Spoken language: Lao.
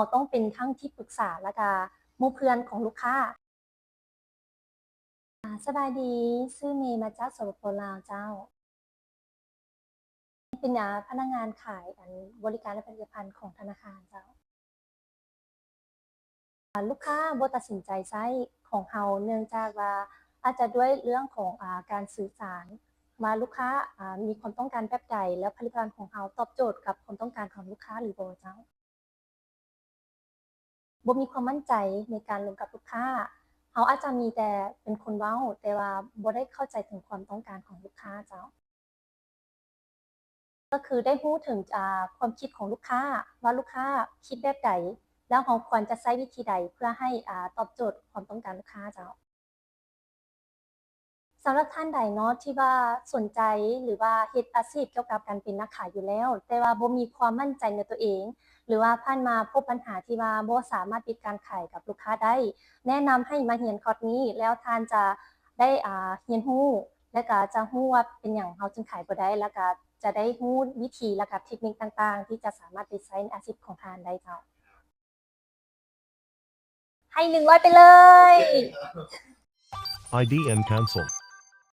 າຕ້ອງເປັນທັງທີ່ປຶກສາ ແລະກະໝູ່ເພື່ອນຂອງລູກຄ້າ. ອາ ສະບາຍດີ, ຊື່ເມ ມາຈາກ ສປປ ລາວ ເຈົ້າ. ເປັນ ອາ ພະນັກງານຂາຍ ອັນ ບໍລິການ ແລະ ຜະລິດຕະພັນຂອງທະນາຄານເຈົ້າ. ອາ ລູກຄ້າບໍ່ຕັດສິນໃຈໃຊ້ຂອງເຮົາ ເນື່ອງຈາກວ່າອາດຈະດ້ວຍເລື່ອງຂອງ ອາ ການສື່ສານ ວ່າລູກຄ້າ ອາ ມີຄວາມຕ້ອງການແບບໃດ ແລ້ວຜະລິດຕະພັນຂອງເຮົາຕອບໂຈດກັບຄວາມຕ້ອງການຂອງລູກຄ້າຫຼືບໍ່ເຈົ້າ. ບໍ່ມີຄວາມໝັ້ນໃຈໃນການລົມກັບລູກຄ້າ. ເຮົາອາດຈະມີແຕ່ເປັນຄົນເວົ້າ, ແຕ່ວ່າບໍ່ໄດ້ເຂົ້າໃຈເຖິງຄວາມຕ້ອງການຂອງລູກຄ້າເຈົ້າ. ກໍຄືໄດ້ຮູ້ເຖິງ ອາ ຄວາມຄິດຂອງລູກຄ້າ ວ່າລູກຄ້າຄິດແບບໃດ ແລ້ວເຮົາຄວນຈະໃຊ້ວິທີໃດເພື່ອໃຫ້ ອາ ຕອບໂຈດຄວາມຕ້ອງການລູກຄ້າເຈົ້າ. ສຳລັບທ່ານໃດເນາະ ທີ່ວ່າສົນໃຈ ຫຼືວ່າເຮັດອາຊີບກ່ຽວກັບການເປັນນັກຂາຍຢູ່ແລ້ວ ແຕ່ວ່າບໍ່ມີຄວາມໝັ້ນໃຈໃນຕົວເອງ ຫຼືວ່າຜ່ານມາພົບບັນຫາທີ່ວ່າບໍ່ສາມາດປິດການຂາຍກັບລູກຄ້າໄດ້, ແນະນຳໃຫ້ມາຮຽນຄອດນີ້ ແລ້ວທ່ານຈະໄດ້ ອາ ຮຽນຮູ້ ແລະກະຈະຮູ້ວ່າເປັນຫຍັງເຮົາຈຶ່ງຂາຍບໍ່ໄດ້ ແລະກະຈະໄດ້ຮູ້ວິທີ ແລະກະເທັກນິກຕ່າງໆ ທີ່ຈະສາມາດໄປໃຊ້ໃນອາຊີບຂອງທ່ານໄດ້ເຈົ້າ. ໃຫ້ໜຶ່ງຮ້ອຍໄປເລີຍ. Idea Council